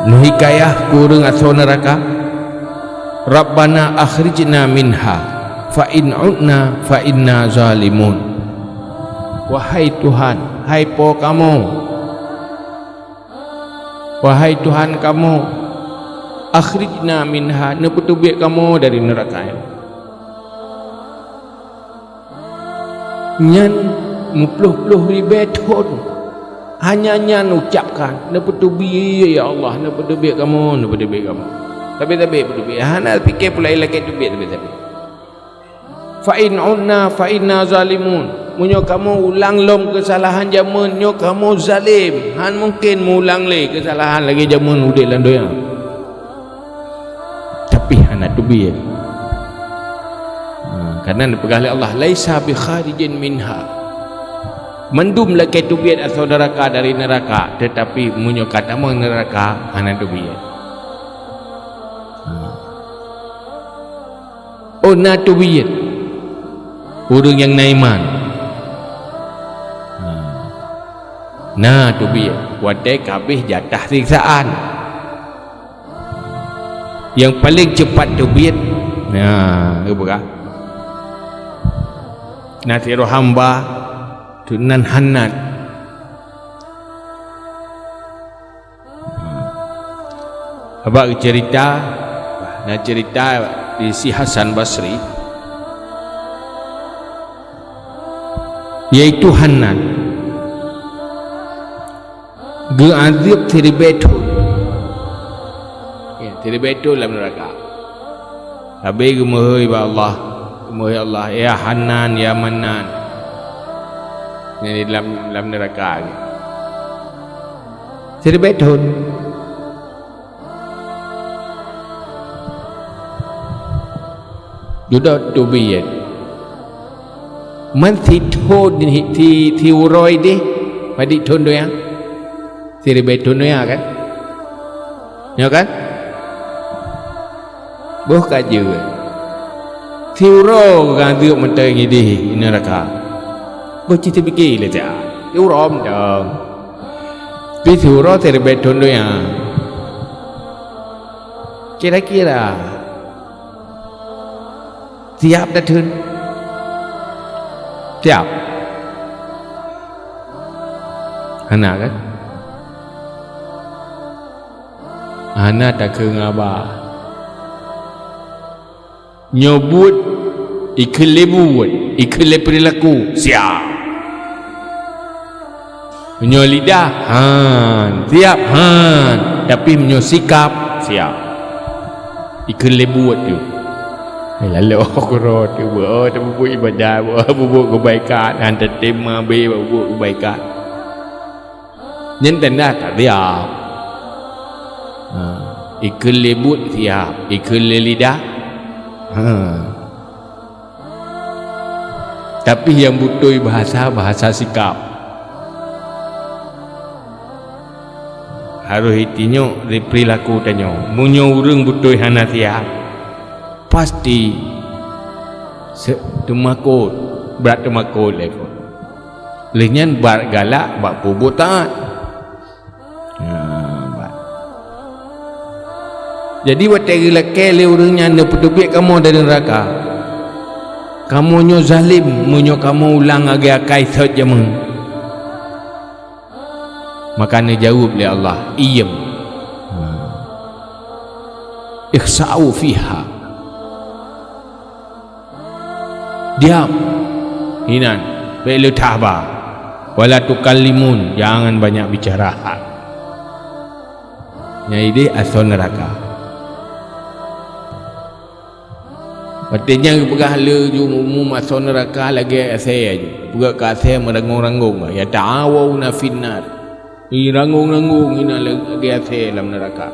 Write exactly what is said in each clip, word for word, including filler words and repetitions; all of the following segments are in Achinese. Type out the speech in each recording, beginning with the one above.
Neuhikayah keu ureuëng asoe neuraka, "Rabbana akhrijna minha, fa in udna fa inna zalimun." Wahai Tuhan, hai Po kamoe, wahai Tuhan kamoe, "Akhrijna minha," neupeuteubiet kamoe dari neuraka nyan. Nyan meuploh-ploh ribée thon. Hanya nyan ucapkan, "Neupeuteubiet, ya Allah, neupeuteubiet kamoe, neupeuteubiet kamoe." Tapi-tapi peuteubiet, hana pike pula ilakée teubiet, tapi-tapi. "Fa in udna fa inna zalimun." Meunyoe kamoe ulang lom keusalahan jameun nyoe, kamoe zalem. Han mungken meuulang lé keusalahan lagée jameun udeb lam donya. Tapi hana teubiet. Ha, karena neupeugah lé Allah, "Laisa bi kharijin minha." Mandum lakée teubiet asoe neuraka dari neuraka, tetapi meunyoe ka tamong neuraka, hana teubiet. Ha. Oh, na teubiet ureuëng nyang na iman. Ha. Na teubiet watée ka habéh jatah siksaan. Nyang paleng cepat teubiet, na, geupeugah, na sidroe hamba nan Hannan. Haba geuceurita, na ceurita di si Hasan Basri, yaitu Hannan geuazeueb siribée thon. Ya, siribée thon lam neuraka. Sabe geumeuhôi bak Allah, geumeuhôi Allah, "Ya Hannan, ya Mannan." Nyan di lam, lam neuraka. Siribée thon. Dudoe teubiet. Man sithon si, si uroe deh, padit thon donya? Siribée thon donya kan? Nyo kan? Boh ka jeuet. Si uroe ka jeuet mantong ideh i neuraka. Boh cit teupike lé sia. Si uroe mantong. Pi si uroe siribée thon donya. Kira-kira siap dak thon? Siap? Hana kan? Hana takheun haba. Nyoe buet, ikheun lé buet, ikheun lé peurilaku, siap. Meunyoe lidah, han, siap, han. Tapi meunyoe sikap, siap. Ikheun lé buet tu. Hai, lalu keudroe tu, oh, tapeubuet ibadat, oh, peubuet keubaikan, han tatem abée peubuet keubaikan. Nyan tanda ka siap. Ha, ikheun lé buet siap, ikheun lé lidah. Ha. Tapi nyang beutôi bahasa, bahasa sikap. Harôh itinyok di peurilaku tanyoe. Meunyoe ureuëng beutôi hana siap, pasti se-, teumakot, brat teumakot lé kon. Lheueh nyan brat galak bak peubuet taát. Ha, bah. Jadi, watée geulakée lé ureuëng nyan neupeuteubiet kamoe dari neuraka, "Kamoe nyoe zalem meunyoe kamoe ulang lagée akai sot jameun." Maka neujaweueb lé Allah, "Iem." Ha. "Ikhsa'u fiha." Diam. Hinan, bék leuthah ba. "Wala tukallimun," jangan banyak bicara. Nyan ideh asoe neuraka. Watée nyan geupeugah lé ju umum asoe neuraka lagée asée aju. Peugét keu asée meuranggong-ranggong, "Yata'awawna finnar." Iranggong-ranggong inan lagée asée lam neuraka.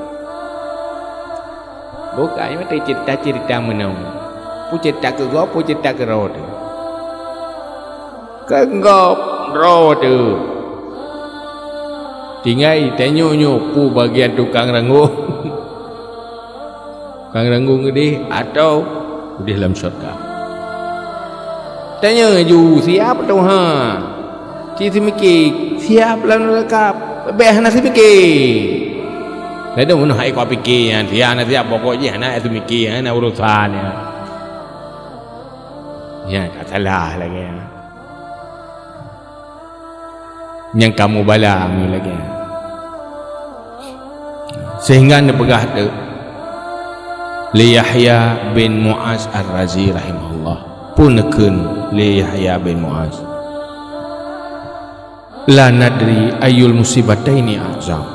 Bukai meutai ceurita-ceurita meunoe. Peue ceurita keu gob, peue ceurita keu droe teuh. Keu gob, droe teuh. Tinggai tanyoe nyoe peue bagian tukang ranggong. Tukang ranggong udeh atau udeh lam syurga. Tanyoe ju siapa Tuhan? Cit seumiké, siab lam neuraka, bék hana seumiké. Ladôm bunoe hai kau piké nyan, siab hana siab, pokok jih hana seumiké, hana urosan nyan. Nyan ka salah lagée nyan. Nyang kamoe bala nyoe lagée nyan. Sehingga neupeugah teuk lé Yahya bin Mu'az Ar-Razi rahimahullah. Peue neukheun lé Yahya bin Mu'az? La nadri ayyul musibataini a'zam.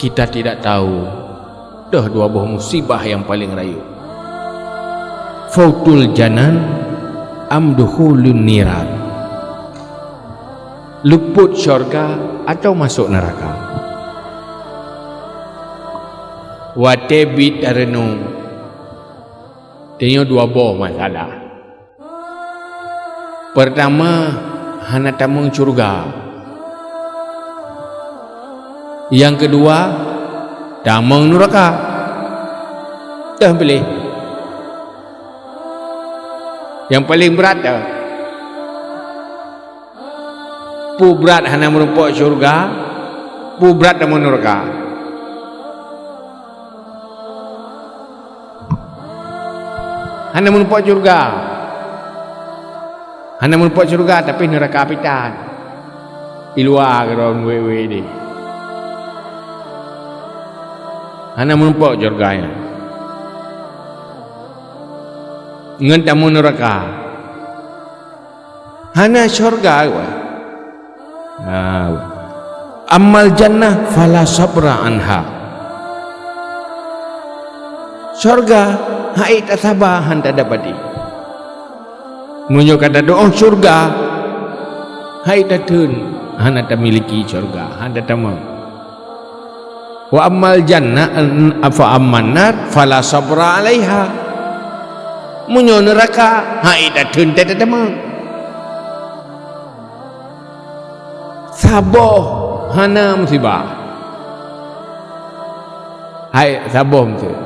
Kita tidak tahu, toh dua boh musibah nyang paleng rayeuk. Fautul janan am dukhulun niran. Luput syurga atau masuk neraka. Watée biet tareunong, tanyoe dua boh masalah. Peurtama, hana tamong syurga. Nyang keudua, tamong nuraka. Teuh piléh. Nyang paleng brat teuh. Peue brat hana meurumpok syurga, peue brat tamong nuraka. Hana meurumpok syurga. Hana meurumpok syurga, tapi nuraka pih tan. Di luwa keudroe wée-wée deh. Hana meurumpok syurga nyan. Ngon tamong nuraka. Hana syurga, wah. Nah, ammal jannah fala sabra anha. Syurga hai tasaba hana tadapati. Meunyoe ka tadoe syurga hai tatheun hana tamiliki syurga, hana tamong. Wa ammal jannah, fa amman nar fala sabra alaiha. Meunyoe neuraka hai tatheun teutamong. Saboh hana musibah. Hai saboh musibah.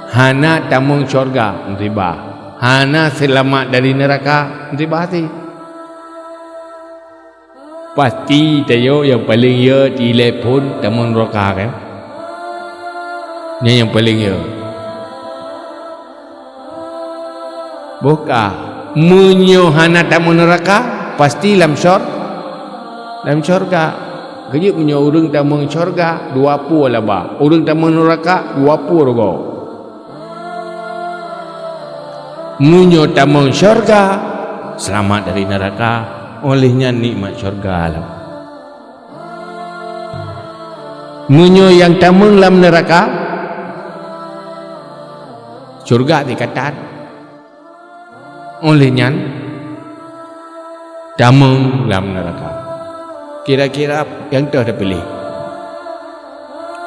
Hana tamong syurga musibah. Hana seulamat dari neuraka musibah sih. Pasti tanyoe nyang paleng yo tilai phon tamong neuraka kan? Nyan nyang paleng yo. Boh ka, meunyoe hana tamong neuraka, pasti lam syur-, lam syurga. Keujeuet meunyoe ureuëng tamong syurga, dua pue laba. Ureuëng tamong neuraka, dua pue rugoe. Meunyoe tamong syurga, seulamat dari neuraka, óh lheueh nyan nikmat syurga lom. Meunyoe nyang tamong lam neuraka, syurga teuka tan. Óh lheueh nyan, tamong lam neuraka. Kira-kira nyang toh tapiléh?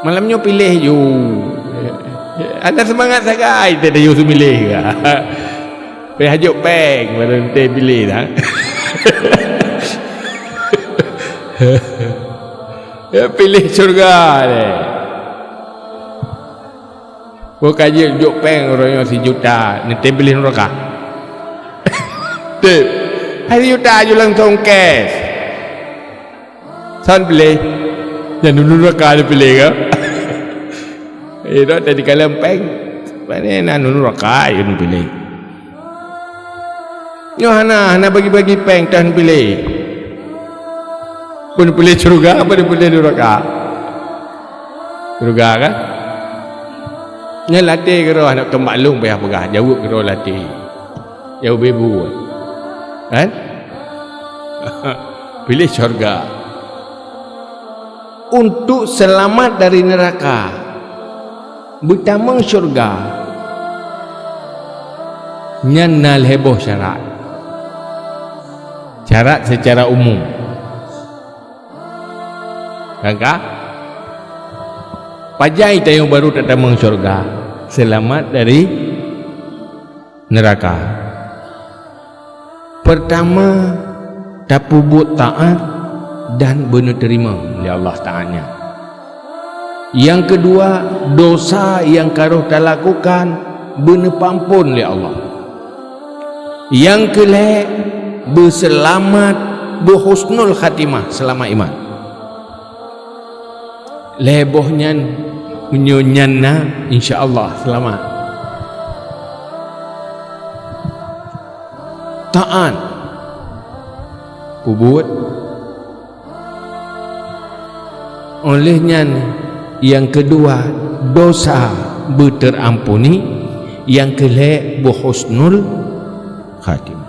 Malam nyoe piléh ju. Ada seumangat sagai teuh tayue seumiléh ka. Payah jok péng baru teuh piléh dah. Ya, piléh syurga deh. Boh ka jeuet jok péng uroe nyoe sijuta, neutém piléh neuraka. Tém. Hai sijuta aju langsong cash. San piléh. Nyan neuraka neupiléh ka. Eh, dok tadi kalon péng. Pane na neuraka aju neupiléh. Nyoe hana, hana bagi-bagi péng, toh neupiléh. Peue neupiléh syurga, peue neupiléh neuraka? Syurga kan? Nyan latih keudroe aneuk teumaklum payah peugah, jaweueb keudroe latih. Jaweueb ibu. Kan? Piléh syurga. Untuk selamat dari neraka, beutamong syurga, nyan na lhée boh syarat. Syarat secara umum. Kan ka? Pajan tanyoe baru tatamong syurga, seulamat dari neuraka. Peurtama, tapeubuet taát dan beuneuteurima lé Allah Taala. Nyang keudua, dosa nyang ka rhoh talakukan beuneupampon lé Allah. Nyang keulhée, beuseulamat Boh husnul khatimah, seulamat iman. Lhée boh nyan, meunyoe nyan na, insya Allah seulamat. Taát, peubuet. Óh lheueh nyan, nyang keudua, dosa beuteuampuni, nyang keulhée boh husnul khatimah.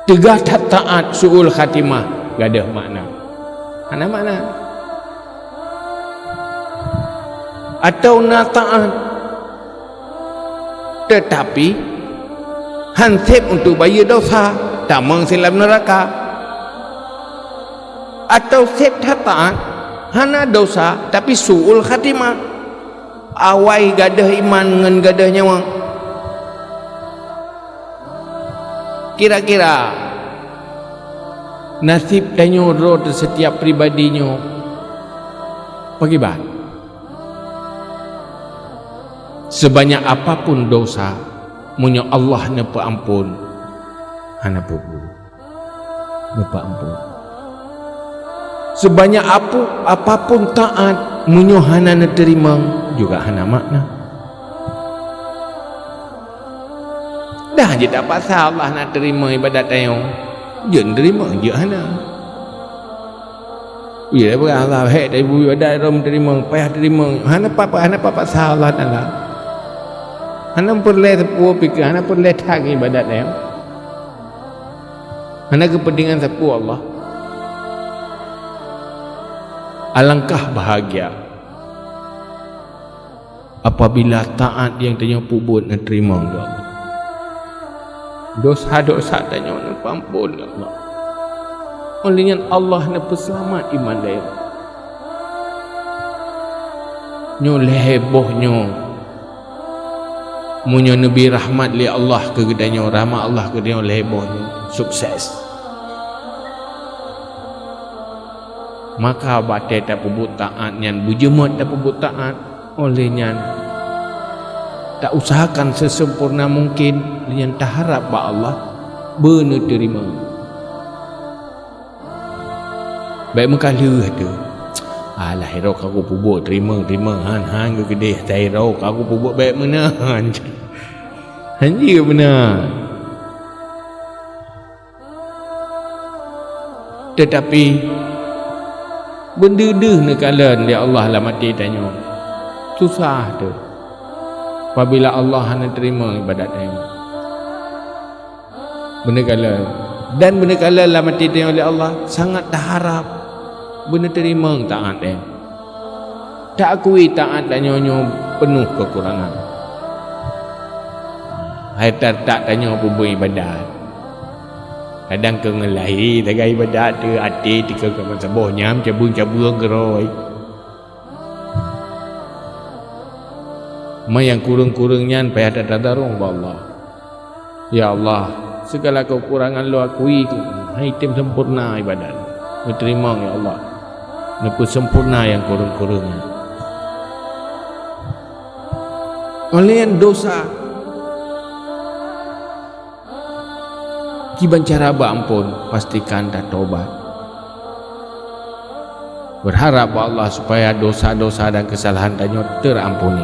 Teuga that taát su'ul khatimah gadôh makna? Hana makna. Atawa na taát, teutapi han sép untuk bayeue dosa, tamong silam neuraka. Atawa sép that taát, hana dosa, tapi su'ul khatimah, awai gadôh iman ngon gadôh nyawöng. Kira-kira naseb tanyoe droe setiap pribadi nyoe pakriban? Sebanyak apapun dosa, meunyoe Allah neupeuampon, hana peue-peue. Neupeuampon. Sebanyak apu-, apapun taát, meunyoe hana neuteurimong, juga hana makna. Dah jeuet tapaksa Allah na teurimong ibadat tanyoe. Jeuet neuteurimong, jeuet hana. Iya, peugah Allah, "Hék, dah ibu ibadat lom teurimong, payah teurimong." Hana apa-apa, hana apa-apa sah Allah Taala. Hana peureulée sapeue pike, hana peureulée that ibadat nyan. Hana keupeuntengan sapeue Allah. Alangkah bahagia apabila taát nyang tanyoe peubuet neuteurimong lé Allah. Dosa-dosa tanyoe neupeuampon lé Allah. Óh lheueh nyan Allah neupeuseulamat iman tanyoe. Nyoe lhée boh nyoe. Meunyoe neubri rahmat lé Allah keu geutanyoe, rahmat Allah keu geutanyoe lhée boh nyoe, sukses. Maka watée tapeubuet taát nyan, beujeuet tapeubuet taát, óh lheueh nyan, tausahakan seuseumpurna mungken, lheueh nyan taharab bak Allah beuneuteurimong. Bék meukaleuh teuh. "Alah, irok ka kupeubuet, teurimong, teurimong, han, han geukeudeh, ta irok ka kupeubuet bék meunan." Han jeuet meunan. Teutapi, beudeuh-deuh neukalon lé Allah lam até tanyoe. Susah teuh apabila Allah hana teurimong ibadat tanyoe. Beuneukalon. Dan beuneukalon lam até tanyoe lé Allah, sangat taharab beuneuteurimong taát nyan. Taakui taát tanyoe nyoe peunoh keukurangan. Hai that-that tanyoe peubuet ibadat. Kadang keu ngon lahé sagai ibadat teuh, até teuh ka meusaboh nyang cabeueng-cabeueng keudroe. Meunyoe nyang kureueng-kureueng nyan payah that tadarong bak Allah. Ya Allah, segala keukurangan lôn akui, hana item sempurna ibadat. Neuteurimong, ya Allah. Neupeusempurna nyang kureueng-kureueng nyan. Óh lheueh nyan dosa. Kiban cara beuampon, pastikan tatobat. Berharap bak Allah supaya dosa-dosa dan kesalahan tanyoe terampuni.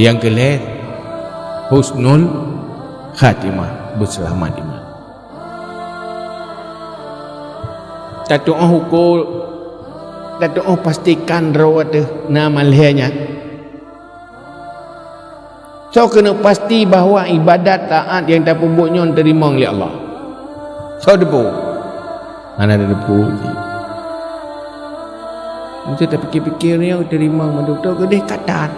Nyang keulhée, husnul khatimah, beuseulamat iman. Tatu'oh uko, tatu'oh pastikan droe teuh na malhée nyan. Soe keuneuk pasti bahwa ibadat taát nyang tapeubuet nyoe teurimong lé Allah? Soe teupeu? Hana teupeu cit. Meunyoe tapike-pike nyoe teurimong mandum, toh keudeh ka that.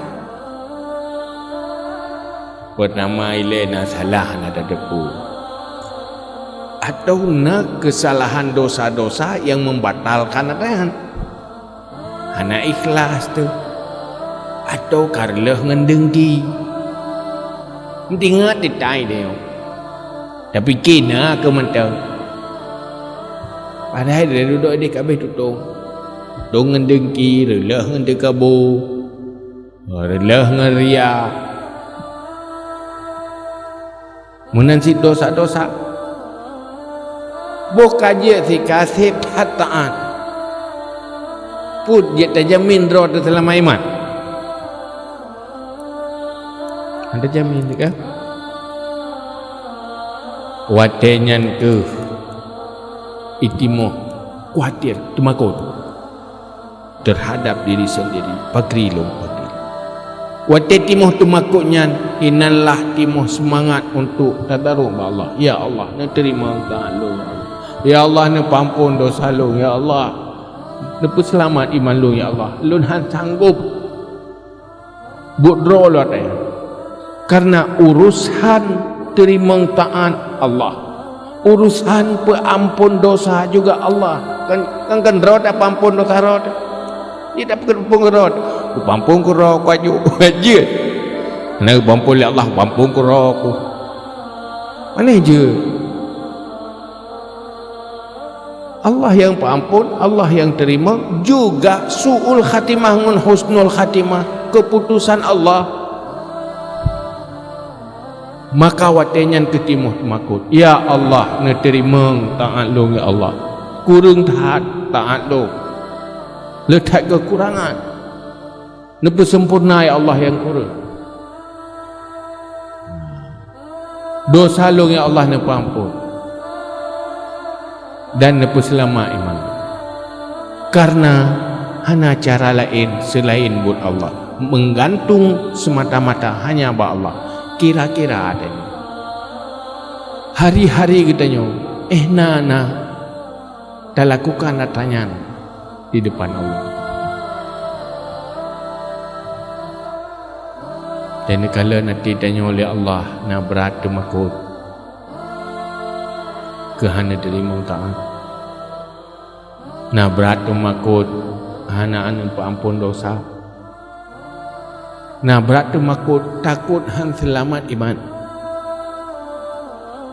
Peutama ilée na salah, hana tateupeu. Atawa na keusalahan dosa-dosa nyang membatalkan atra nyan. Hana ikhlas teuh, atawa ka reuloh ngon deungki. Meutingat teutai deungoe, tapike na keu mantong. Padahai lé dudoe deh ka abéh tutong. Tutong ngon deungki, reuloh ngon teukabu, reuloh ngon ria. Meunan cit dosa-dosa. Boh ka jeuet sika seb that taát. Peue jeuet tajamin droe teuseulama iman? Hana tajamin, kan? Watée nyan keuh itimoh kuatir, teumakot terhadap diri sendiri, pakri lôn, pakri lôn. Watée timoh teumakot nyan, inanlah timoh seumangat untuk tadarok bak Allah. Ya Allah, neuteurimong taát lôn, ya Allah. Ya Allah, neupeuampon dosa lôn, ya Allah. Neupeuseulamat iman lôn, ya Allah. Lôn han sanggob buet droe lom watée nyan. Karena urusan teurimong taát Allah. Urusan peuampon dosa juga Allah. Kan, kan, kan droe tapeuampon dosa droe. Dia tapeuampon droe. Kupeuampon keu droe, kuaju. Jeuet. Hana kupeuampon lé Allah, kupeuampon keu droe ku. Mana jeuet? Allah nyang peuampon, Allah nyang teurimong, juga su'ul khatimah ngon husnul khatimah, keuputosan Allah. Maka watée nyan keuh timoh teumakot, "Ya Allah, neuteurimong taát lôn, ya Allah. Kureueng that taát lôn. Le that keukurangan. Neupeusempurna, ya Allah, nyang kureueng. Dosa lôn, ya Allah, neupeuampon. Dan neupeuseulamat iman." Karena hana cara laén seulaén buet Allah. Meugantung seumata-mata hanya bak Allah. Kira-kira até nyoe. Hari-hari geutanyoe, eh, na, na talakukan atra nyan di depan Allah. Dan neukalon até tanyoe lé Allah na brat teumakot keu hana teurimong taát. Na brat teumakot hana aneuk peuampon dosa. Na brat teumakot takot han seulamat iman.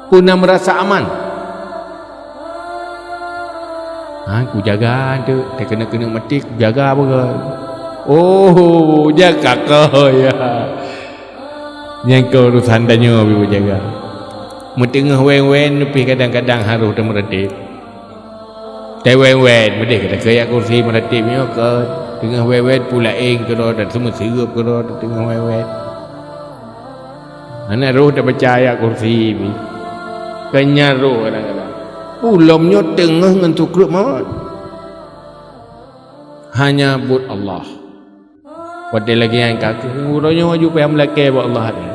Peue na meurasa aman? Ha, kujaga teuk, takeuneuk-keuneuk maté kujaga beugöt. Oh, jaga keu ya. Nyang keu urusan tanyoe pih kujaga. Meuteungoh wen-wen pih kadang-kadang harôh tameuratéb. Teuwen-wen meudeh ka takeuyak kursi meuratéb nyoe keu teungoh wen-wen peue laén keudroe dan seumeuseurup keudroe teungoh wen-wen. Hana roh tabaca ayat kursi pih. Keunyan roh kadang-kadang. Ulôn nyoe teungoh ngon sukrup mawöt. Hanya buet Allah. Watée lagée nyan ka keuh, uroe nyoe aju payah meulakée bak Allah ni.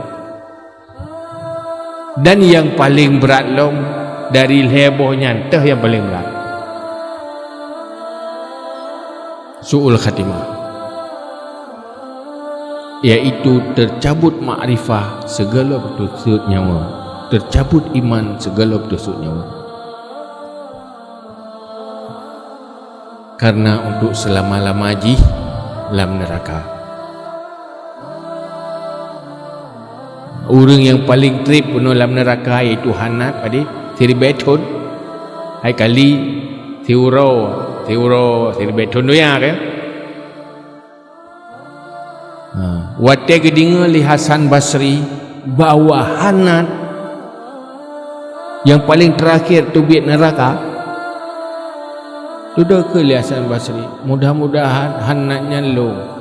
Dan nyang paleng brat lom dari lhée boh nyan teuh nyang paleng brat. Su'ul khatimah, yaitu teucabut makrifah sigohlom teusut nyawa, teucabut iman sigohlom teusut nyawa. Karena untuk seulama-lama jih lam neuraka. Ureuëng nyang paleng treb bunoe lam neuraka yaitu hanat padé siribée thon. Hai kali siuroe, siuroe siribée thon donya kan? Ha, watée geudeungoe lé Hasan Basri bahwa hanat nyang paleng teurakhé teubiet neuraka, dudoe keu lé Hasan Basri, mudah-mudahan hanat nyan lôn.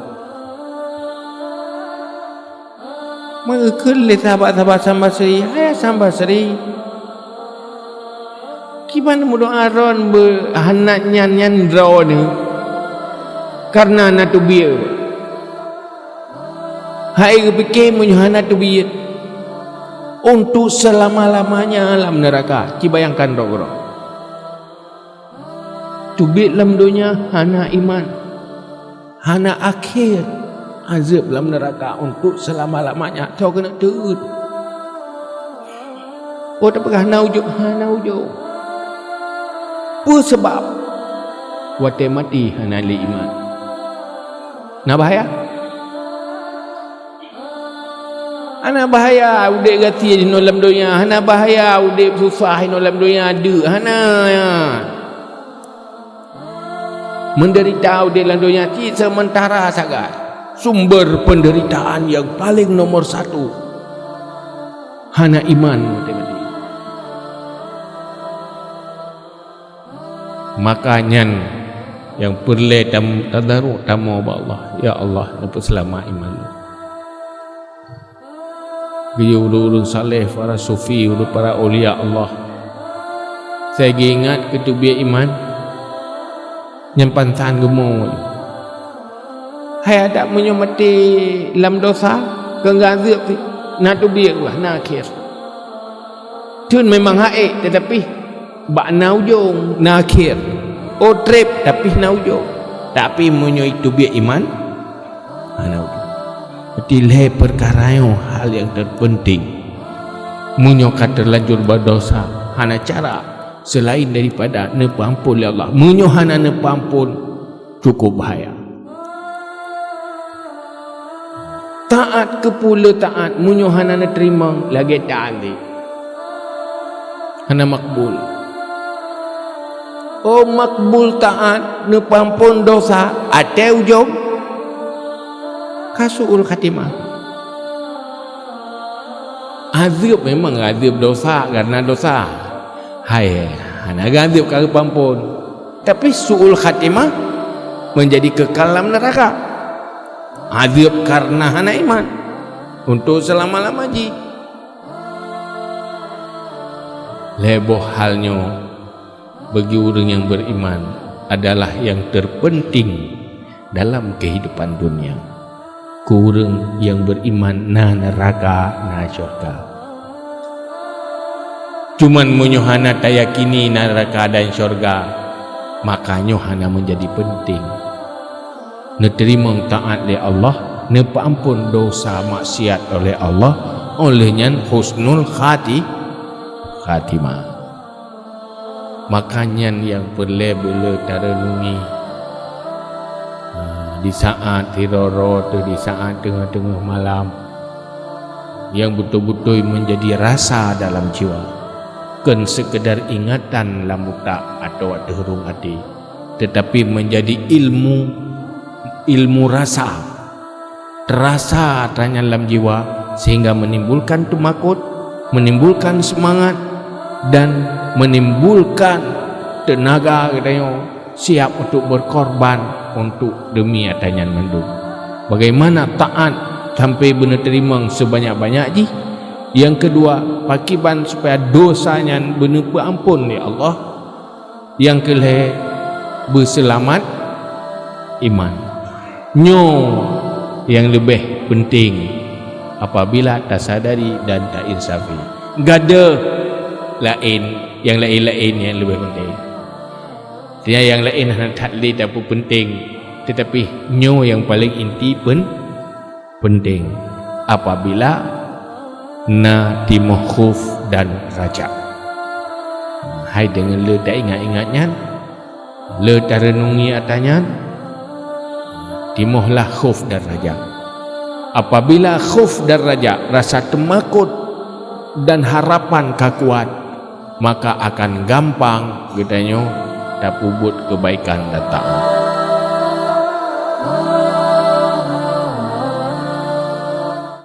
Meukheun lé sahabat-sahabat Hasan Basri, "Hai Hasan Basri, kiban meudoa droen beu hanat nyan nyan droeneuh kareuna na teubiet. Hai geupike meunyoe hana teubiet untuk seulama-lamanya lam neuraka, ci bayangkan droe keudroe." Teubiet lam donya hana iman, hana akhé, azeueb lam neuraka untuk seulama-lamanya. Soe keuneuk teuôt? Oh, tapeugah hana ujok, hana ujok. Peue sabab? Watée maté hana lé iman. Na bahaya? Hana bahaya udeb gaki jinoe lam donya, hana bahaya udeb susah jinoe lam donya, deuk, hana. Menderita udeb lam donya cit seumeuntara sagai. Sumber penderitaan nyang paleng nomor satu hana iman. Maka nyan nyang peureulée tam-, tadaruk tamong bak Allah, "Ya Allah, neupeuseulamat iman lôn." Geuyue ureuëng-ureuëng saleh, para sufi, ureuëng para aulia Allah, asai geuingat keu teubiet iman, nyan pansan geumoe. Hai adak meunyoe maté lam dosa, keu geuazeueb pih, na teubiet bah, na akhé. Thon memang ha'ék, teutapi bak na ujong, na akhé. Oh, treb, tapi na ujong. Tapi meunyoe teubiet iman, hana ujong. Berarti lhée peukara nyoe hal nyang terpenting. Meunyoe ka terlanjur berdosa, hana cara selain daripada neupeuampon lé Allah. Meunyoe hana neupeuampon, cukup bahaya. Taát keu peue le taát, meunyoe hana neuteurimong, lagée taát lé. Hana makbul. Oh, makbul taát, neupeuampon dosa, até ujong ka su'ul khatimah. Azeueb memang azeueb dosa karena dosa. Hai, hana geuazeueb ka geupeuampon. Tapi su'ul khatimah, menjadi kekal lam neraka. Azeueb karena hana iman untuk selama-lama jih. Lhée boh hal nyoe bagi ureuëng nyang beriman adalah nyang terpenting dalam kehidupan dunia. Keu ureuëng nyang beriman na neraka, na syurga. Cuman meunyoe hana tayakini neraka dan syurga, maka nyoe hana menjadi penting. Neuteurimong taát lé Allah, neupeuampon dosa maksiat oleh Allah, oleh nyan husnul khati-, khatimah. Maka nyan nyang peureulée beu le tareunungi, ha, di saat sidroe-droe teuh, di saat teungoh-teungoh malam, nyang beutôi-beutôi menjadi rasa dalam jiwa, kon sekedar ingatan lam utak atawa ateueh rhueng até, tetapi menjadi ilmu, ilmu rasa. Terasa tanyan lam jiwa, sehingga menimbulkan teumakot, menimbulkan semangat, dan menimbulkan teunaga geutanyoe siap untuk berkorban untuk demi ata nyan mandum. Bagaimana taát sampai beuneuteurimong sebanyak-banyak jih? Nyang keudua, pakiban supaya dosa nyan beuneupeuampon lé Allah? Nyang keulhée, beuseulamat iman. Nyoe nyang leubeh peunteng apabila tasadari dan tainsafi. Gadôh laén, nyang laén-laén nyang leubeh peunteng. Artinya nyang laén hana that lé tapeupeunteng, teutapi nyoe nyang paleng inti pen-, peunteng apabila na timoh khauf dan raja. Hai deungon le taingat-ingat nyan, le tareunungi ata nyan, timohlah khauf dan raja. Apabila khauf dan raja, rasa teumakot dan harapan ka kuat, maka akan gampang geutanyoe tapeubuet keubaikan dan taát.